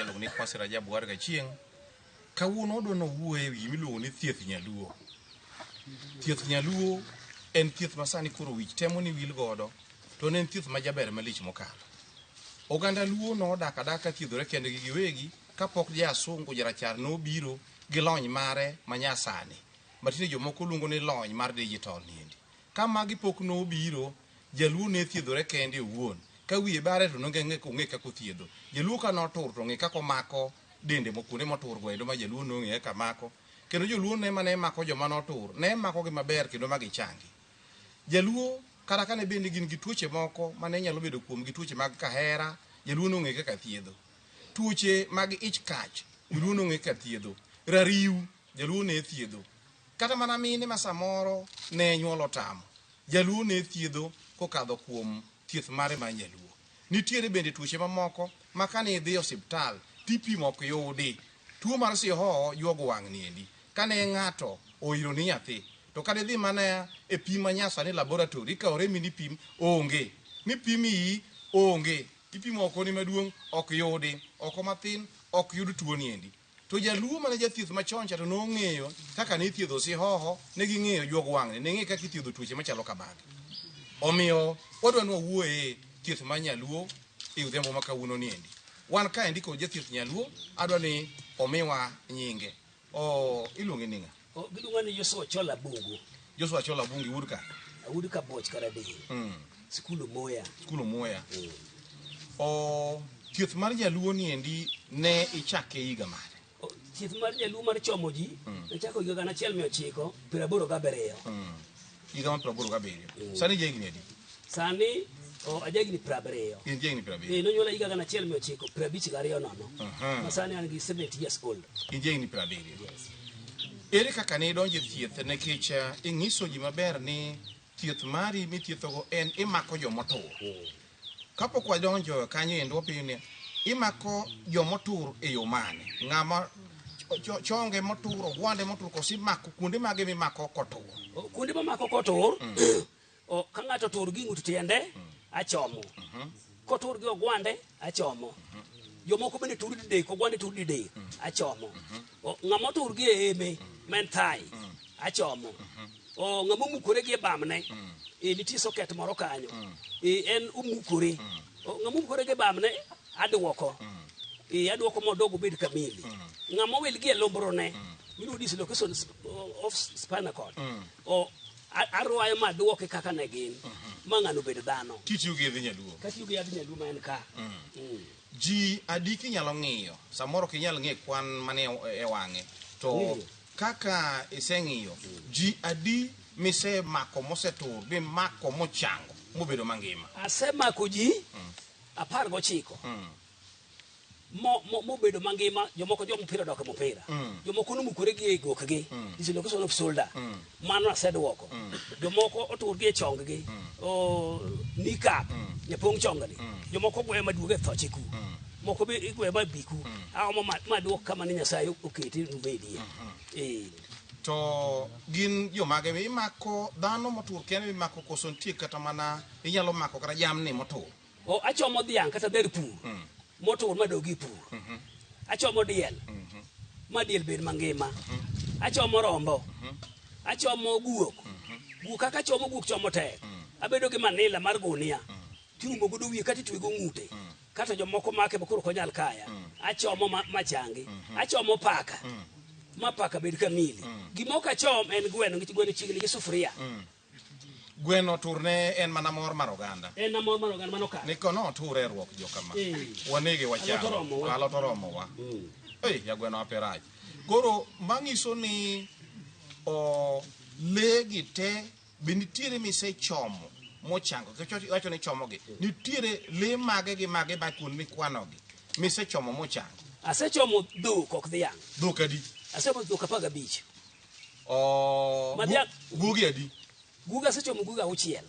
Iluongo ni Kwasi Rajabu Warga Chieng'. Kawuono wadwa nowuoye e wi gima iluongo ni thieth nyaluo. Thieth nyaluo en thieth ma sani koro wich temo ni wil godo, to ne en thieth ma jaber malich mokalo. Oganda luo nodak adaka thiedhore kendgi giwegi kapok jasungu jarachar nobiro gi lony mare ma nyasani ma tinde jomoko luongo ni lony mar digital niendi. Ka magi pok nobiro, jaluo ne thiedhore kende owuon. Ka wiye bare to nonge ong'e kaka othiedho. Jaluo ka notur to ong'e kaka omako dende mo kuonde motur go endo ma jaluo nong'e kaka mako. Kendo joluo ne mane mako joma notur, ne makogi maber kendo ma gichangi. Jaluo kata kane bende gin gi tuoche moko mane nyalo bedo kuomgi tuoche mag kahera, jaluo nong'e kaka thiedho. Tuoche mag ich kach, joluo nong'e kaka thiedho. Rariw, jaluo ne thiedho. Kata mana mine ma samoro ne nyuol otamo, jaluo ne thiedho kokadho kuom thieth mare mar nyaluo. Nitiere bende tuoche mamoko ma kane idhi e osiptal tipimo ok yudi. Tuo mar sihoho juogo wang' niendi. Kane ng'ato oiro ni nyathi, to kata idhi mana e pim ma nyasani laboratory, ikawo rembi ni pim, onge. Ni pim iyi, onge. Ipimo oko ni maduong', ok yudi. Oko mathin, ok yud tuo niendi. To jaluo mane jathieth machon cha to nong'eyo kaka ne ithiedho sihoho, ne ging'eyo juog wang'ni, ne ng'eyo kaka ithiedho tuoche machalo kamagi. Omiyo wadwa ni wawuoye thieth mar nyaluo e odhiambo ma kawuono niendi. Wan kaendi kod jathieth nyaluo, adwa ni omiwa nyinge. O, iluonge ni ng'a? O, Giluonga ni Joshua Ochola Bungu. Joshua Ochola Bungu, iwuod ka? Awuod Kaboch Karadeng. Sikul Omoya. Skul Omoya. O, thieth mar jaluo niendi ne ichake higa mane? O, Thieth mar jaluo mar chomo ji nachako higa 1987. Higa mar 87. Sani ja higni adi? Sani o, ajahigni 70. In ja higni 70. Eh, nonyuola higa 1952 nono. Ma sani an gi 70 years old. In ja higni 70. Ere kaka ne idonjo e thieth nikech ing'iso ji maber ni thieth mari mithiethogo en imako jomotur. Kapok wadonjo kanyo endo wapenjo ni imako jomotur e yo mane? Ng'ama chonge motur, ogwande motur, koso imako kuonde mage mimako kotur? O, Kuonde mamako kotur, o, ka ng'ato otur gi ng'ut tiende, achomo. Kotur gi ogwande, achomo. Jomoko bende tur didek, ogwande tur didek, achomo. O, ng'ama otur gi e eme, ma en thai, achomo. O, ng'ama omukore gi e bamne, e, nitie socket moro kanyo. E, en omukore. O, ng'ama omukore gi e bamne, aduoko. E, aduoko modog obed kamili. Ng'ama owil gi e lombrone, miluongo dislocation of spinal cord. O, arwayo maduoke kaka ne gin, ma ng'ano obed dhano. Kitiyo gi yedhe nyaluo. Katiyo gi yadh nyaluo ma en ka. Ji adi kinyalo ng'iyo? Samoro ok inyal ng'e kwan mane e wang'e. To kaka iseng'iyo, ji adi misemako mosetur, mimako mochango, mobedo mangima? Asemako ji 19. Mobedo mangima, jomoko jo mpira odok e mpira. Jomoko nomukore gi e gokgi, dislocation of shoulder. Mano aseduoko. Jomoko otur gi e chonggi, o, kneecap, nyapong' chongni. Jomoko gweyo maduog e thoche ku. Moko be igweyo ma bi ku. Aomo ma duok kama ne Nyasaye okete nobedie. Eh. To gin jomage imako dhano motur kende mimako koso nitie kata mana inyalo mako kata jamni motur? O, achomo dhiang' kata dher pur motur madogi e pur. Achomo diel ma diel bed mangima. Achomo rombo. Achomo guok. Guok kaka achomo guok chomo tek. Abedo gi manila mar gunia. Tiumo godo wiye kata itwego ng'ute. Kata jomoko make ma koro ok onyal kaya. Achomo machangi. Achomo paka. Ma paka bed kamili. Gima ok achom en gweno nikech gweno chiegni gi sufuria. Gweno turne en mana mor mar oganda. En mor mar oganda mano kare. Ni kono oture ruok jokama. Wanege wacham. Alot oromowa. Alot oromowa. Ei, ya gweno ape rach. Koro mang'iso ni o lee gi te be nitiere misechomo mochango. Nikech iwacho ni chomogi. Nitiere lee mage gi mage ma kuond mikwanogi misechomo mochango. Asechomo dhok ok dhiang'. Dhok adi? Asechomo dhok 15. O, guogi adi? Guogi asechomo guogi 6.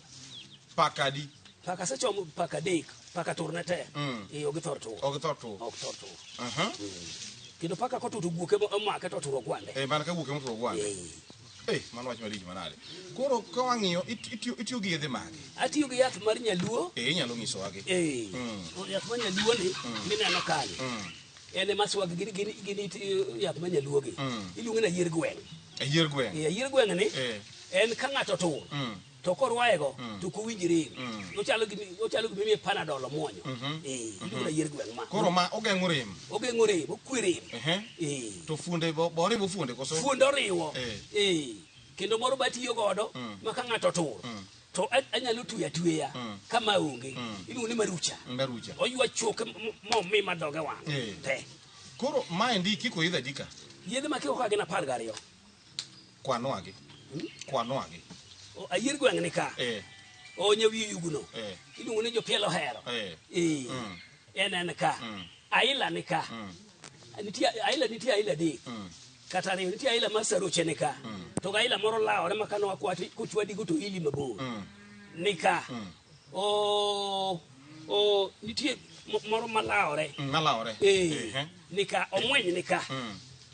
Paka adi? Paka asechomo paka 3. Paka tur ne te. Eh, ok githor tur. Ok githor tur. Ok thor tur. Kendo paka kotur to guok ema omake to oturo ogwande. Eh, mana ka guok ema oturo ogwande. Eh, mano wach malich manade. Koro ka wang'iyo, itiyo gi yedhe mage? Atiyo gi yath mar nyaluo. Eh, inyalo nyisowa gi. Eh. Yath mar nyaluo ni mineno kanyo. En ema swag gin it yath ma nyaluogi. Iluonge ni ayier gweng'. Ayier gweng'. Eh, ayier gweng' ni Eh. en ka ng'ato otur to korwayego to ok owinj rem. Ochalo gima imiye Panadol omuonyo. Eh, iluongo ni ayier gweng' ma. Koro ma ogeng'o rem. Ogeng'o rem, okwe rem. Ehe. Eh. To fuonde bo oriwo fuonde koso? Fuonde oriwo. Eh. Eh. Kendo moro be atiyo godo ma ka ng'ato otur to anyalo tweyo atweya kama onge. Iluongo ni marucha. Marucha. Oywa choke momi madhoge wang'. Eh. Te. Koro maendi kiko idho adika. Yedhe ma kiko ka gin 12. Kwanwagi. Kwanwagi. Ayier gweng' ni ka. Eh. O nyawi yugno. Eh. Iluongo ni jopielo ohero. Eh. Eh. En ka. Aila ni ka. Nitie aila, nitie aila adek. Kata ariyo, nitie aila mar saroche ni ka. To aila moro lawore ma kane wakwati kochwadigo to ili mabor. Ni ka. O nitie moro malawore. Malawore. Eh. Ehe. Ni ka, omweny ni ka.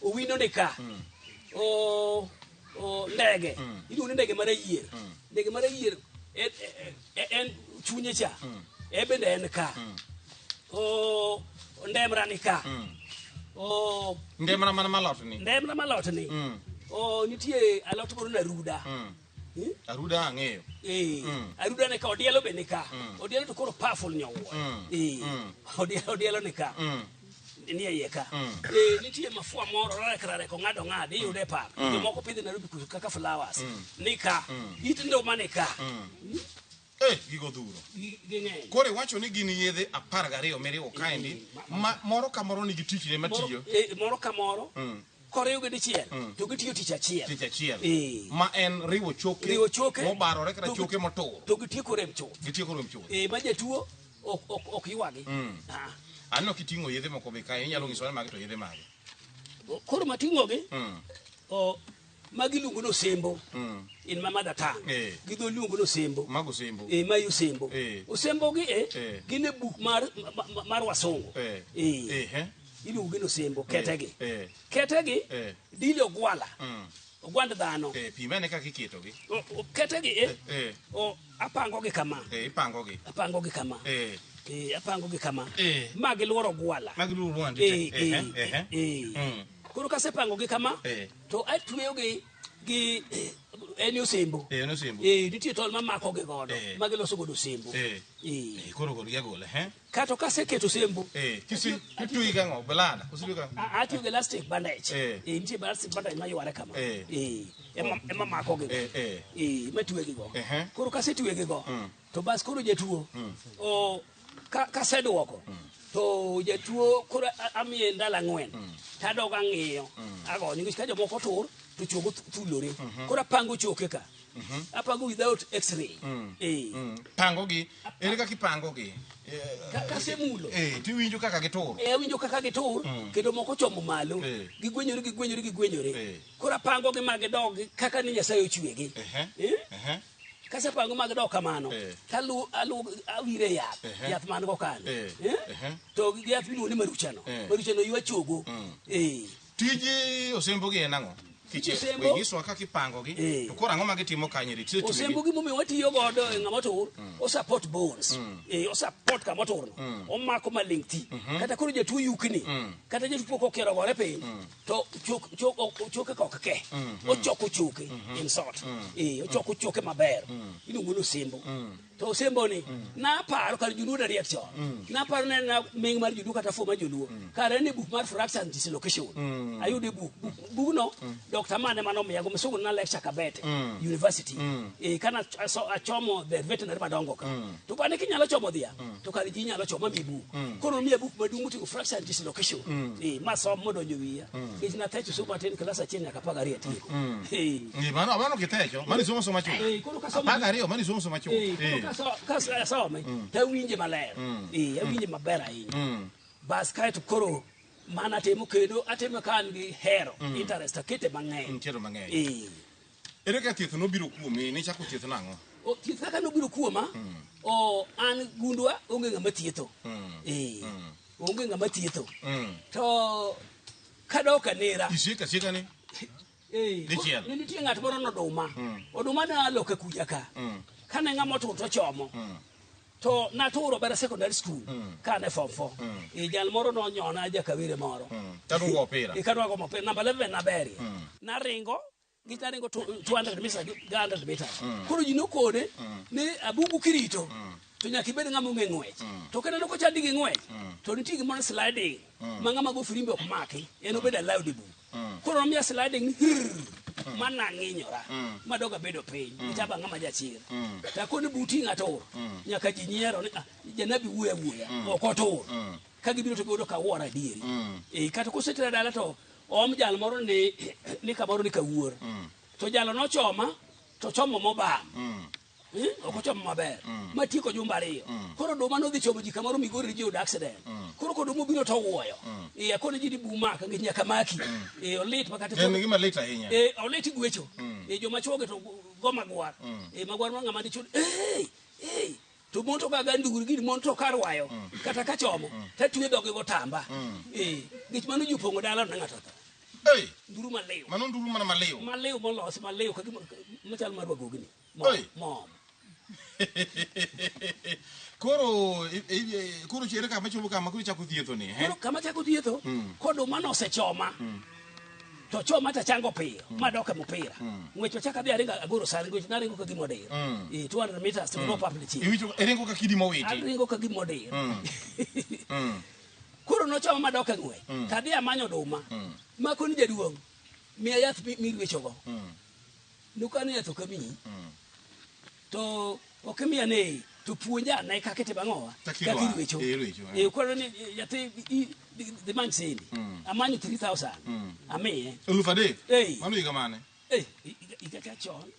Owino ni ka. O ndege. Iluongo ni ndege mar ayier. Ndege mar ayier en chunye cha. E bende en ka. O ndemra ni ka. O Ndemra mana malot ni. Ndemra malot ni. O nitie alot moro ni aruda. Aruda ang'eyo. Eh. Aruda ni ka, odielo be ni ka. Odielo to koro powerful nyowuoyo. Eh. Odielo ni ka. Ni e iye ka. Eh, nitie mafua moro rarek rarek ong'ado ng'ado iyude e pap. Jomoko pidho Nairobi kucho kaka flowers. Ni ka. It nduma ni ka. Eh, gigo dhuro. Ging'eny. Koro iwacho ni gin yedhe 12 miriwo kaendi, ma moro ka moro nigi tichne matiyo. Moro ka moro. Koriwgi dichiel to gitiyo tich achiel. Tich achiel. Eh. Ma en riwo choke. Riwo choke. Mobarore kata choke motur. To gitieko rem chuth. Gitieko rem chuth. Eh, ma jatuo ok ywagi. Ah. Aneno kiting'o yedhe moko be kae, inyalo nyisowa ni magi to yedhe mage. Koro mating'ogi, magi iluongo ni osembo. In my mother tongue. Eh. Gi dho luongo ni osembo. Mago osembo. Eh, ma osembo. Eh. Osembo gi Eh. gin e buk mar wasungu. Eh. Eh. Ehe. Iluongo gi ni osembo, ketegi. Eh. Ketegi, Eh. dile ogwala. Ogwand dhano. Eh, pim ane kaka iketogi. Ketegi Eh. Apango gi kama. Eh, ipango gi. Apango gi kama. Eh. Eh, apango gi kama. Eh. Ma giluoro ogwala. Ma giluoro ogwala. Eh, Ehe, eh, ehe. eh. Koro kasepango gi kama, Eh. to atweyo gi en osembo. Eh, en osembo. Eh, nitie tol mamako gi godo, Eh. ma giloso godo osembo. Eh. Eh. Eh, koro gol gi agola, eh? Kato kaseketo osembo. Eh, kitweyi gang'o? Blada, koso itweyi gang'o? Atiyo gi elastic bandage. Eh. Eh, nitie elastic bandage mayware kama. Eh. Eh, ema mako gi go. Eh, eh. Eh, ema twe gi go. Ehe. Koro kasetwe gi go, to bas koro jatuo, o, kaseduoko, to jatuo koro amiye ndalo 4, tadog ang'iyo, agonyo, nikech ka jomoko tur, to chogo thulore. Koro apango choke ka. Apango without x-ray. Eh. Pango gi, ere kaka ipango gi? Kasemulo. Eh, tiwinjo kaka gitur. Eh, awinjo kaka gitur, kendo moko chomo malo. Eh. Gigwenyore, gigwenyore, gigwenyore. Eh. Koro apango gi ma gidog kaka ni Nyasaye ochwegi. Ehe. Eh? Ehe. Kasepango ma gidok kamano, Eh. talu, alu, awire yath, Ehe. yath man go kanyo. Eh. Eh? Ehe. To gi yath miluongo ni maruchano. Eh. Maruchano ywa chogo. Eh. Tij osembo gi en ang'o? Kiche, Osembo? we nyiswa kaka ipango gi. Eh. To koro ang'o ma gitimo kanyo eri? Tisetwegi? Osembo gi momiyo watiyo godo e ng'ama otur, o support bones. Eh, o support kama oturno. Omako maling' thi. Kata koro jatuo yukni, kata jatuo pok okiero gore piny, to choke ka ok ke. Ochoko choke, in short. Eh, ochoko choke maber. Iluongo ni osembo. To osembo ni, naparo kar joluo ne riek chon. Naparo ne en ming mar joluo kata fuo mar joluo. Kare en e buk mar fracture and dislocation. Ayudo e buk. Bugno, Dr. Mane mane omiyago, misungu na lecture Kabete University. Eh, kana achomo the veterinary madongo ka. To bane kinyalo chomo dhiang', to kare ji nyalo chomo mi buk. Koro miya buk maduong' moting'o fracture and dislocation. Eh, masom modonjo wiya. Nikech nathecho somo matin klas 1 nyaka 12 atieko. Eh. Eh, mano kithecho, mano isomo somo achung'. Eh, koro kasomo 12, mano isomo somo achung'. Eh, koro kasome, to awinje maler. Eh, awinje maber ahinya. Bas kaeto koro mana atimo kendo atimo ka an gi hero, interest akete mang'eny. Nitiere mang'eny. Eh. Ere kaka thieth nobiro kuomi, nichako thieth nang'o? O, thieth kaka nobiro kuoma, o, an gundwa onge ng'ama thietho. Eh. Onge ng'ama thietho. To kadok anera. Isieko asieka ni? Eh, Dichiel. ne nitie ng'at moro noduma. Oduma ne aloke kuja ka. Kane ng'ama otur to chomo. To naturo Bera Secondary School ka ne form 4. E jal moro nonyona jakawere moro. Kadwa opira. E kadwa go mopira namba 11 naberie. Naringo gitaringo 200 meters gi 100 meters. Koro ji nokone ni abungu kirito to nyaka ibed ng'ama ong'e ng'wech. To kineno kochandi gi ng'wech to nitie gimoro sliding ma ng'ama go firimbi ok maki en obed allowed e buk. Koro nomiya sliding ni hirr, ma nang'inyora madog abedo piny nikech aba ng'ama jachir. To akoni buti ng'ato nyaka ji nyiero ni "Ah, janabi wuoyo awuoya ok otur. Ka gibiro to giyudo ka awuoro adieri. Eh, kata kosetera dala to oom jal moro ni ni kamoro ni kawuor. To jalo nochoma to chomo mobam. Eh, ok ochomo maber. Matieko jumbe ariyo. Koro oduma nodhi chomo ji kamoro Migori ji oyudo accident. Koro koduma obiro to owuoyo. Eh, akone ji ni bu maka nikech nyaka maki. Eh, olit ma kata En gima lit ahinya. Eh, olit gwecho. Eh, joma chuogi to go magwar. Eh, magwar mar ng'ama dichuo. Eh, eh, to mon to gaga nduri gini mon to karwayo kata kachomo tatwe dhogi gotamba. Eh, nikech mano ji opong'o dala ne ng'ato otho. Ei, Nduru maliw. mano nduru mana maliw. Maliw molosi maliw ka gima machal mar wagogni. Oi. Mom. Koro koro chere kama chopo kama koro ichako thietho ni, eh? Koro kama chako thietho, koduma nosechoma. To choma to chango piyo, madok e mupira. Ng'wech ochako adhi aringo agoro sani, ng'wech naringo ka gima odir. Eh, 200 meters to drop up dichiel. Iwinjo iringo ka kidi mowiti. Aringo ka gima odir. Koro nochoma madok e ng'wech. To adhi amanyo oduma. Makoni jaduong', miya yath mirwechogo. Nukano yath ok amiyi. To ok imiya ne to puonja ane kaka itimo ang'owa. Kaka Kaka irwecho. Irwecho, eh. Eh, koro ni nyathi dhi many sendi. Amanyo 3000. Amiye. 3000. Ei. Mano higa mane? Eh, higa ka chon.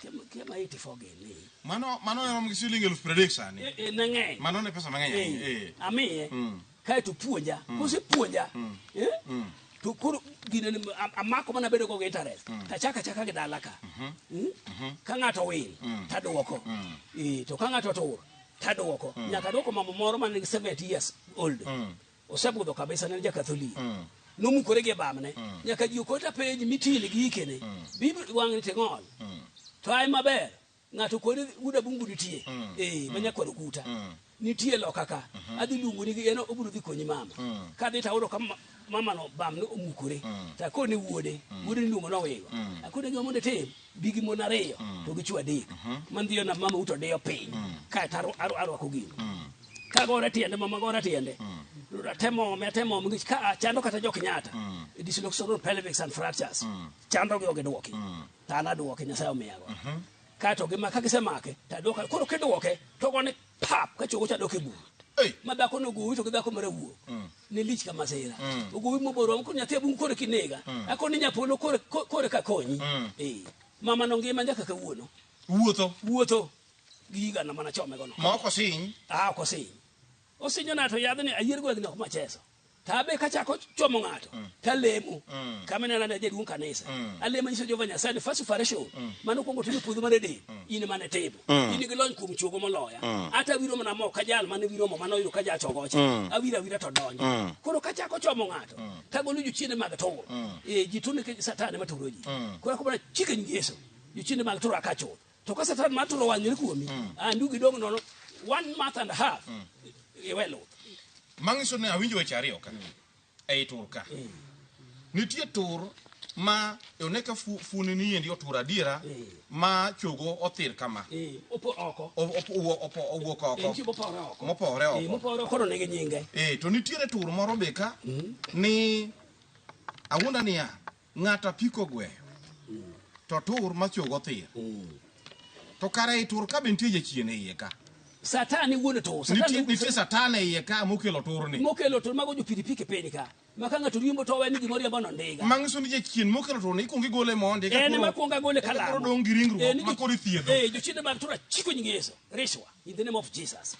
Kema 84 gini. Mano rom gi siling 30,000 sani. Eh, eh, ne ng'eny. Mano ne pesa mang'eny ahinya. Eh, amiye. Kaeto puonja. Kosepuonja. Eh? To koro gino ni amako mana bedo go gi interest. Tachaka achaka gi dala ka. Ka ng'ato wil, taduoko. Eh, to ka ng'ato otur, taduoko. Nyaka duoko mama moro mane nigi 70 years old. Osebudho kabisa ne en ja-Katholik. Nomukore gi e bamne. Nyaka ji okota penj mitini gi ikene. Bibi wang'ni ting'ol. To ae maber. Ng'ato koni wuod abungu nitie. Eh, ma nyakwar okuta. Nitie loka ka. Adhi luongo ni en obiro dhi konyi mama. Kadhi to ayudo ka mama no bamne omukore. To akone wuode, wuode niluongo ni Owigo. Akone gima mondo itim, bi gi mon ariyo to gi chwo adek. Mandhiyo na mama uto diyo piny. Kaeto arwako gino. Kagore tiende, mama gore tiende. Atemo ome, atemo ome, nikech ka chando kata jo Kenyatta. Dislocation pelvic and fractures. Chando gi ok giduoki. To an aduoke, Nyasaye omiyago. Kaeto gima ka gisemake, to aduoke. Koro kiduoke, to ogone pap, ka chogo cha dok e bur. Ei. Ma dhako nogowi to gi dhako mar awuo. Ne lich ka masira. Ogowi moboro, koro nyathi abungu koro kinega. Akoni nyapolo koro koro ka konyi. Eh. Mama no ngima nyaka kawuono. Wuotho. Wuotho. Gi higa na mana chome gono. Ma ok osiny. Ah, ok osiny. Osinyo na to yadhni ayier gweng'ni ok macheso. To abe kachako chomo ng'ato, talemo. Kama inena ni jaduong' kanisa. Alemo nyiso Jehova Nyasaye ni first operation mane okwongo timo e puodho mar Eden, in ema ne timo. In gi lony kuom chuogo moloya. Ata awiro mana mo ka jal mane wiro mo mane oyudo ka jachogo cha. Awiro awira to donjo. Koro kachako chomo ng'ato, tagolo jochiende mag tur. Eh, ji tur nikech Satan ema turo ji. Koro akobona chike nying Yesu. Jochiende mag tur aka chuth. To ka Satan mar tur owanyore kuomi, ah, ndugi dong' nono 1 month and a half. Iwe luth. Manyiso ni awinjo weche ariyo ka. Ei tur ka. Nitie tur ma one ka fuoni ni endi otur adiera ma chogo othir kama. Opo oko. Owuok oko. Nitie mopore oko. Mopore oko. Mopore oko no nigi nyinge. To nitiere tur moro be ka ni awuonda niya ng'ato apiko gweyo to tur ma chogo othir. To kare ei tur ka be nitie jachien e iye ka. Satan wuon tur. Satan Nitie Satan e iye ka mokelo turni. Mokelo tur mago jopikipiki piny ka. Ma ka ng'ato riembo to owe ni gimoro riembo no ndiga. Manyiso ni jachien mokelo turni ikwongo igole mondi. En ema kwongo agole Eka kalamo. koro dong' gi ringruok ma koro ithiedho. Jochiende mag tur achiko nying Yesu. Riswa in the name of Jesus.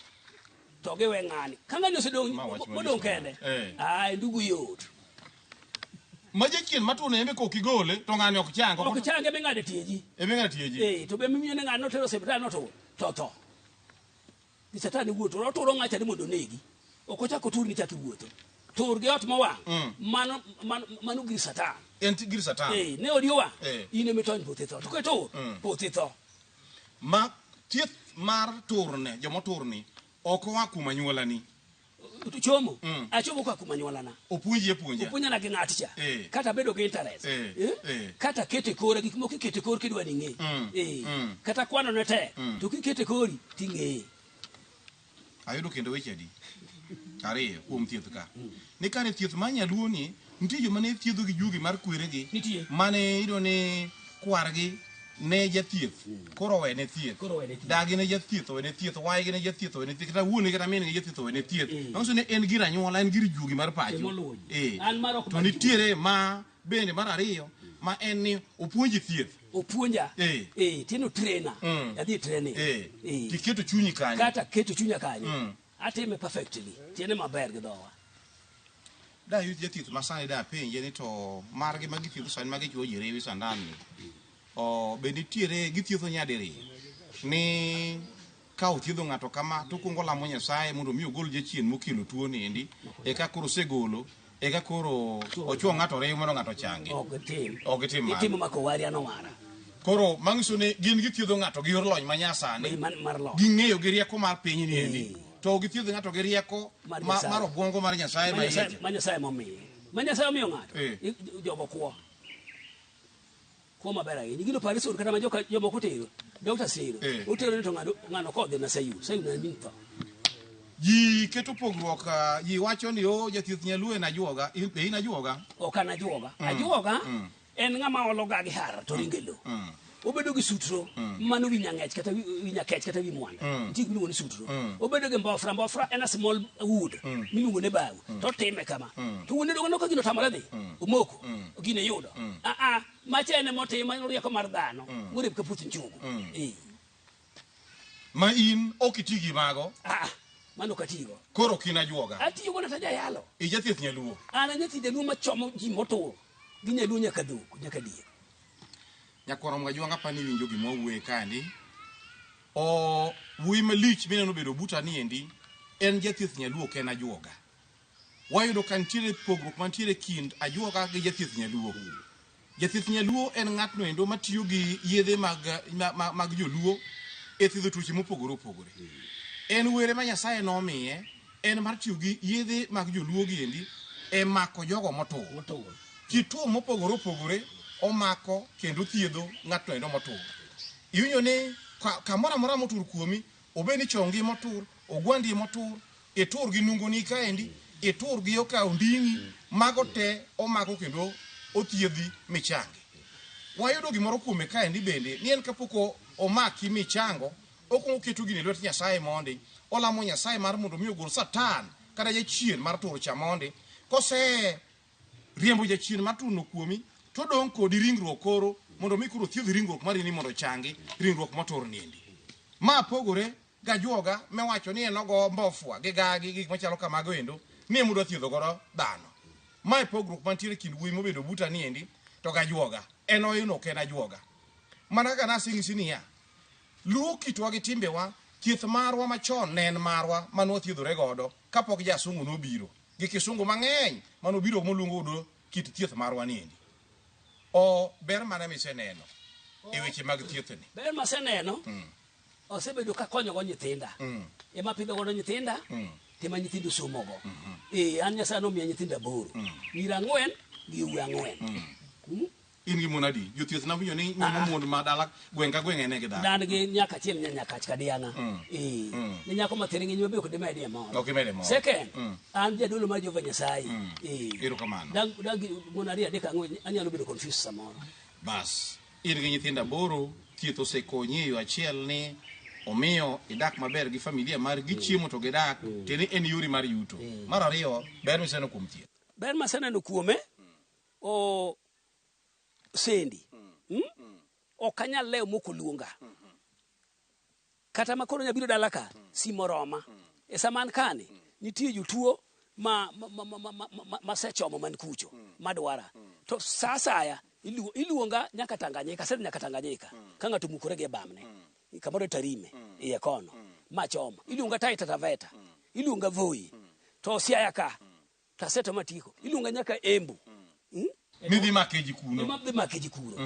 To giwe ng'ani. Ka ng'ani osedong' Ma wach malich modong' kende. Ai ndugu yot. Ma jachien matuono embe kok igole to ng'ani ok chang. Ok chang ema ing'ado tieji. Ema ing'ado tieji. To be miyo ne ng'ani notero osiptal notur to tho. Ni Satan wuotho, oturo ng'acha ni mondo onegi. Ok ochak otur ni chak iwuotho. Tur gi ot mowang'. Mano, mano, mano gir Satan. En gir Satan. Ne odi owang'. In ema itony puothi tho. To ka itur, puothi tho. Ma thieth mar turne, joma oturni, Ok oa kuom anyuolani. Chomo. Achomo koa kuom anyuolana. Opuonji apuonja. Opuonjana gi ng'at cha. Kata bedo gi interest. Kata kete kora gik moko ikete kor kidwa ni ing'e. Kata kwano ne tek. To kikete kori ting'eye. Ayudo kendo weche adi? Ariyo kuom thieth ka. Ni kare thieth mar nyaluo ni nitie joma ne thiedho gi juogi mar kweregi. Nitie. Mane iyudo ni kwargi ne jathieth koro owene thieth. Koro owene thieth. Dagi ne jathieth owene thieth, waygi ne jathieth owene thieth, kata wuon gi kata min gi jathieth owene thieth. Manyiso ni en gir anyuola, en gir juogi mar pacho. Ema oluwo ji. An mar ok To mar nitiere ma bende mar ariyo ma en ni opuonji thieth. Opuonja. Tino trainer. Adhi e training. Tiketo chunyi kanyo. Kata keto chunya kanyo. Atime perfectly. Tiende maber gi dhowa. Da yud jathieth ma sani da penje ni to margi ma githiedho sani ma gichuo ji riwi sandan ni. O be nitiere githiedho nyadiriyo ni ka othiedho ng'ato kama to okuongo lamo Nyasaye mondo mi ogol jachien mokelo tuo ni endi eka koro osegolo eka koro ochuo ng'ato riw mondo ng'ato ochangi. Ok gitim. Ok gitim mano. Gitimo mako wari an owara. Koro manyiso ni gin githiedho ng'ato gi yor lony ma nyasani. Mar lony. Ging'eyo gi rieko mar piny ni endi. To githiedho ng'ato gi rieko Mar Nyasaye. mar obwongo mar Nyasaye Ma ma Nyasaye iye. ma Nyasaye momiye. Ma Nyasaye omiyo ng'ato. Jogo kwo. Kwo maber ahinya. Gino parison kata ma joka jomoko tero. Dr. Siro. Otero ni to ng'ano kodhi na Sayun. Sayun en min tho. Ji keto pogruok, ji wacho ni o jathieth nyaluo en ajuoga. Be in ajuoga? Ok an ajuoga. Ajuoga en ng'ama olo ga gi hara to ringe lo. Obedo gi sutro, mano wi nyang'ech kata wi nyakech kata wi mwanda. Nitie gima iluongo ni sutro. Obedo gi mbofra, mbofra en a small wood miluongo ni bao. To otime kama. To wuon odongo ka gino otamore dhi, omoko, gino iyudo. Ah ah, macha en emotimo, en rieko mar dhano. Morep ka puoth njugu. Ma in ok iti gi mago? Ah ah, mano ok atigo. Koro ok in ajuoga? Atiyo godo ta jayalo. Ijathieth nyaluo? An a nyathi jaluo machomo ji motur gi nyaluo nyaka dhok, nyaka diek. Nyakwar Mgajwang' apani iwinjo gima wawuoye kaendi. O wuoyi malich mineno bedo buta ni endi en jathieth nyaluo ok en ajuoga. Wayudo ka nitiere pogruok mantiere kind ajuoga gi jathieth nyaluo. Jathieth nyaluo en ng'atno endo matiyo gi yedhe mag joluo e thiedho tuoche mopogore opogore. En were ma Nyasaye nomiye en mar tiyo gi yedhe mag joluo gi endi e mako jogo motur. Kituo mopogore opogore omako kendo thiedho ng'atno endo motur. Iwinjo ni kamoro amora motur kuomi, obed ni chongi motur, ogwandi motur, itur gi nungoni kaendi, itur gi okawo nding'i, mago te omako kendo othiedhi michangi. Wayudo gimoro kuome kaendi bende, ni en kapok omaki michango, okwongo oketo gini e lwet Nyasaye mondi, olamo Nyasaye mar mondo mi ogol Satan kata jachien mar tur cha mondi. Kose riembo jachien mar turno kuomi, to odong' kodi ringruok koro, mondo mi koro othiedh ringruok mari ni mondo ochangi, ringruok motur niendi. Ma pogore gajuoga mewacho ni en ogo mbofwa gi gagi gik machalo kamago endo, ni emodwa thiedho godo dhano. Ma e pogruok mantiere kind wuoyi mobedo buta niendi to gajuoga. En oyudo ok en ajuoga. Mana kaka naseng'isi niya, luo kitwa gi timbewa, thieth marwa machon ne en marwa mane wathiedhore godo kapok jasungu nobiro gi kisungu mang'eny mane obiro moluongo godo kit thieth marwa niendi. O ber mane miseneno e weche mag thieth ni? Ber maseneno, osebedo kakonyogo nyithinda. Ema pidho godo nyithinda, tema nyithindo somogo. An Nyasaye nomiya nyithindo 8. Nyiri 4 gi yawuoyi 4. In gi mon adi? Jothieth nawinjo ni nyuomo mon ma dala gweng' ka gweng' en e gi dhako. Dan gi nyaka achiel nya nyakach ka diang'a. Ni nyako matin ng'eny mabe ok dimedie moro. Ok imedie moro. Second, an jadolo mar Jehova Nyasaye. Erokamano. Dang gi mon 2 3 4 anyalo bedo confused samoro. Bas, in gi nyithindo 8, thieth osekonyi e yo achiel ni omiyo idak maber gi familia mari, gichiemo to gidak, tiende ni en yori mar yuto. Mar ariyo, ber miseneno kuom thieth. Ber maseneno kuome, o sendi. Ok anyal lewo mok oluonga. Kata ma koro nyabiro dala ka, simo roma. E sama an kani, nitie jotuo masechomo man kucho, madwara. To sa asaya, iluonga nyaka Tanganyika, asedhi nyaka Tanganyika, ka ng'ato omukore gi e bamne. Kamoro Tarime, iye kono, machomo. Iluonga Taita Taveta, iluonga Voi, to Siaya ka, to aseto matieko. Iluonga nyaka Embu. Midhi make ji kuno. Ema dhi make ji kuno.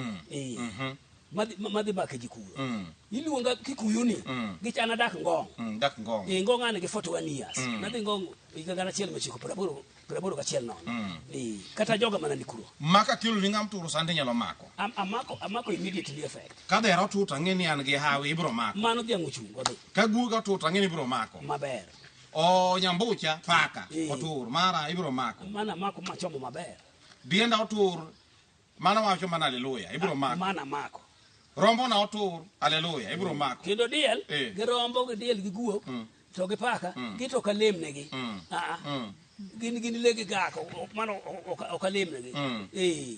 Madhi madhi make ji kuyo. Iluonga kikuyu ni gichana dak ngong. Dak ngong. E ngong an gi 41 years. Nadhi ngong higa 1981 81. Eh, kata joga mana ni kuro. Maka kelo ni ng'am turo sande nyalo mako. Amako amako immediately effect. Ka dhera otur to ang'e ni an gi hawi ibiro mako. Mano dhiang' ochung' odhi Ka guoga otur to ang'e ni ibiro mako. maber. O nyambucha paka Eh. otur mara ibiro mako. Mana mako machomo maber. Dienda otur mano wacho mana aleluya ibiro mako. Mana mako. Rombo na otur aleluya ibiro mako. Kendo diel Eh. gi rombo gi diel gi guok to gi paka gi to ok alemnegi. Ah, ah. Gin gin le gi gak mano ok alemnegi. Eh.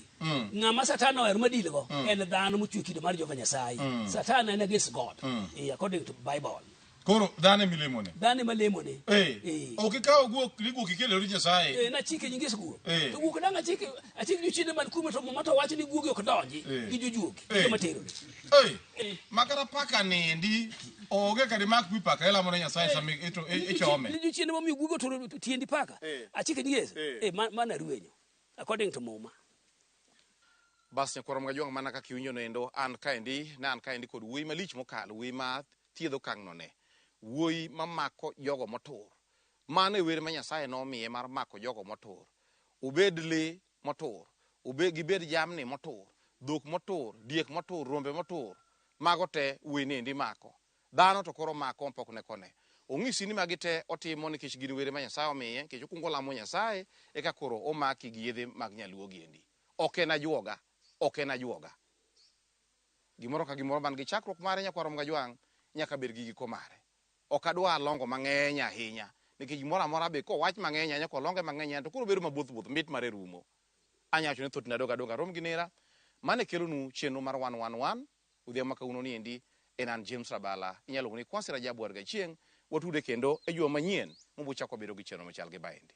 Ng'ama Satan ohero madilgo en dhano mochwe kido mar Jehova Nyasaye. Satan en against God. Eh, according to Bible. Koro dhano emilemone. Dhano ema lemone. Eh. Eh. Ok ikawo guok ni guok ikelo ni Nyasaye. Eh, nachike nyingis guok. Eh. To guok dang' achike achike jochiende man kuome to muma to wacho ni guogi ok donji Eh. gi jojuogi Eh. joma terore. Eh. Eh. Makata paka nindi onge kadi mak pi paka ilamo ne Nyasaye sama ichome. Ni jochiende momiyo guogi oturo tiendi paka. Eh. Achike nyingis. Eh. Eh, mana ruenyo. According to muma. Bas nyakwar Mgajwang' mana kaka iwinjo noendo an kaendi ne an kaendi kod wuoyi malich mokalo wuoyi ma thiedho okang' ne wuoyi mamako jogo motur mano e wer ma Nyasaye nomiye mar mako jogo motur obed lee motur obed gibed jamni motur dhok motur diek motur rombe motur mago te wuoyi niendi mako dhano to koro mako pok ne kone ong'isi ni magi te otimo nikech gin were ma Nyasaye omiye nikech okwongo lamo Nyasaye eka koro omaki gi yedhe mag nyaluo giendi ok en ajuoga ok en ajuoga gimoro ka gimoro man gi chakruok mare nyakwar Mgajwang' nyaka bed gi giko mare ok adwa longo mang'eny ahinya nikech gimoro amora be kowach mang'eny ahinya kolonge mang'eny ahinya to koro bedo maboth both mit mare rumo anya wacho ni thothne adog adoga rom gi nera mane kelonu chenro mar 111 odhiambo ma kawuono niendi en an James Rabala inyalo luongo ni Kwasi Rajabu Warga Chieng' watude kendo e juma manyien mabochako bedo gi chenro machal gi maendi.